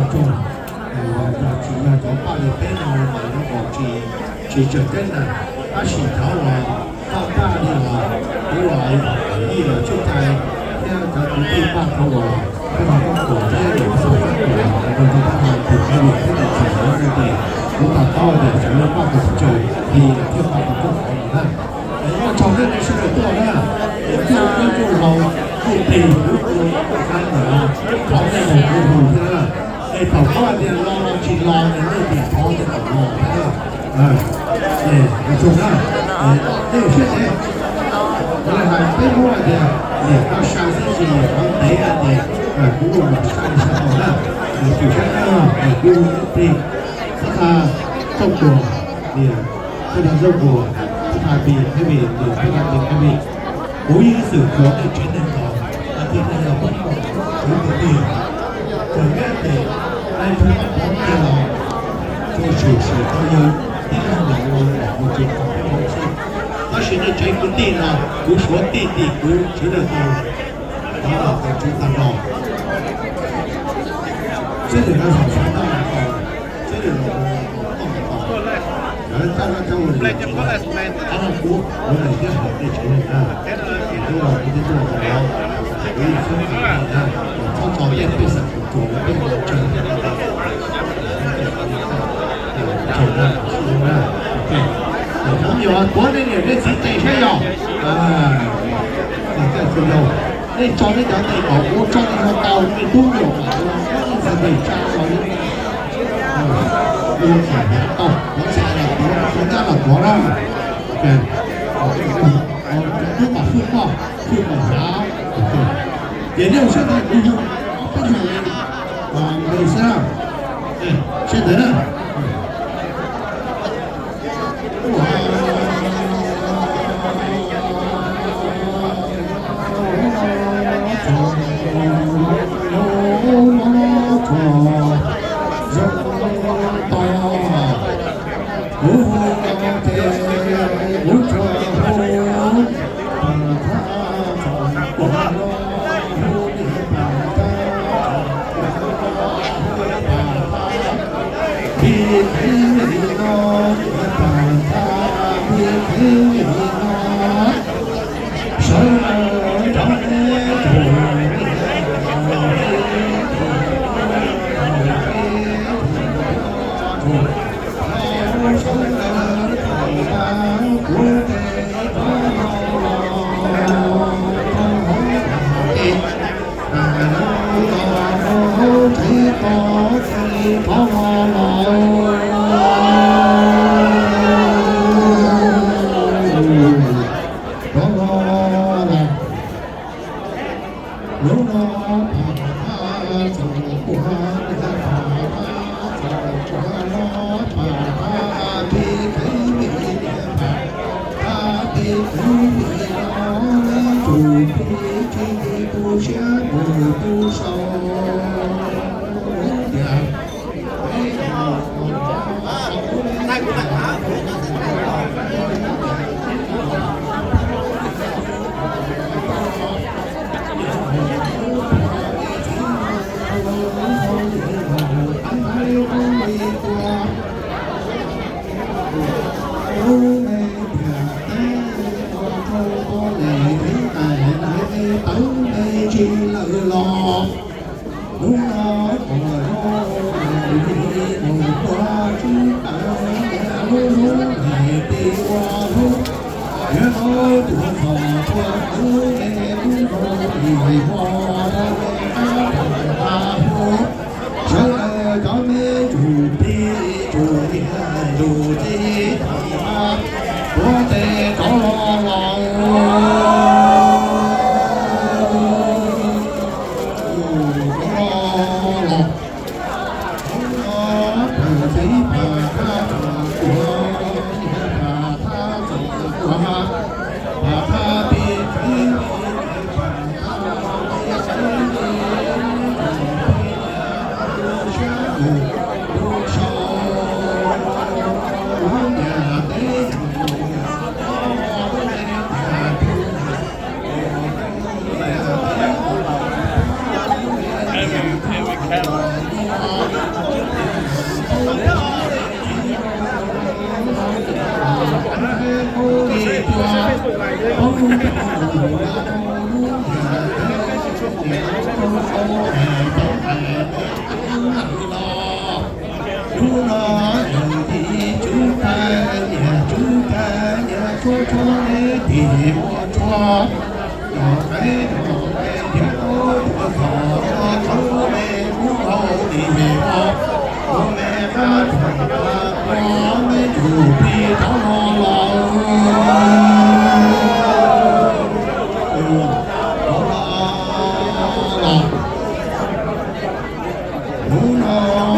Tsis yog cov paj li peb no mas lawv kom tsis tsis tseem ceeb na, tab sis cov uas paj paj li los kuv los yij los tsuj cai thiab cov kwv tij paj rau uas peb no koj kuam thiab niam txog koj kuam rau rau paj no tus kab lis thiab tus txhais lawv no ces kuv to taub tias sawv daws paj kom txhua chaw li thiaj paj tau koj qhov no na. Es muaj tsaug nej sawv daws tuaj na, es kuj ib kuj laus kuj plig kuj kuj kab ntawm qhov nej mus kuj hu thiab na. Es thaum koj hais tias los los tsis los es nej tias qhov tias kom los thiab na. Es ua tsaug na, nej ua siab ntev. Kuv hais peb Hmoob hais tias niam koj sai xwb tsis yog qhov ntev hais tias kuv ua los sai li sab tau na. Es kuv saib na, kuv ib plig thab tha txoj kuas, niam thab tha txoj kuas, thab tha pis qhib pis, niam thab tha pis qhib pis. Kuv yeej xwm txog nej tsev neeg los hais tias nej yog pab kom kuv tus plig, txawm nej ces nej tsis pab pov kiag los tsuas sim sim tau yawg tib neeg los ua kom ua tsis tau peb ua txhij. Tab sis nej tsev kwv tij no kuv suav tij tim kuv sawv daws tau thov los tau tsuv tag nrho. Seb lwm no zaum sawv tau los tau, seb lwm no tau los tau, lawv coj lawv coj ua lwm no, qhov no kuv kuv daim thiab hais tej tsev neeg na, es lub no kuv thiaj tuaj rau lawv, kuv yeej xub kam li na, txhob tso tej pej xeem tsuas tsuas lawv peb ua tsawg thiab no. Tsaug na, sib hlub na. Cov me nyuam tuav nej niam nej txiv tes saib yog. Tej txhua yau, nej tso nej cov tes kom kuv tso nej ho tau, nej tub me nyuam mam ua txhais tes tsa los ua txhais tau, tuav txhais los tuav, tuav nyab los tuav na. Tub kom hwj koj, hwj kom hnyav. Ces nej ua siab ntev kuv yug ob peb yug nqi xwb na. Siab ntev na. Lub me tiam teb ua rau poj niam ib tais nais tawv me ntsis lawm los, lub no kom zoo li mus ua tsib tawv, lub lub hais ti ua lub, yuav no tuav txog tuav kwv me lub zoo li ua rau me qab tawm ta hu. Sawv daws cov me ntsuj plig ntsuj niam ntsuj txiv tuav tes rov los, rov los. Hnub no yog ib tsub tag, niam tsub tag, niam tshuab tshuab neb tim ua tshuab, noj qab noj qab thiab ua txog thaum me kub hau nim ua me qab tsuag ua me tsum plig rov los los. Hnub no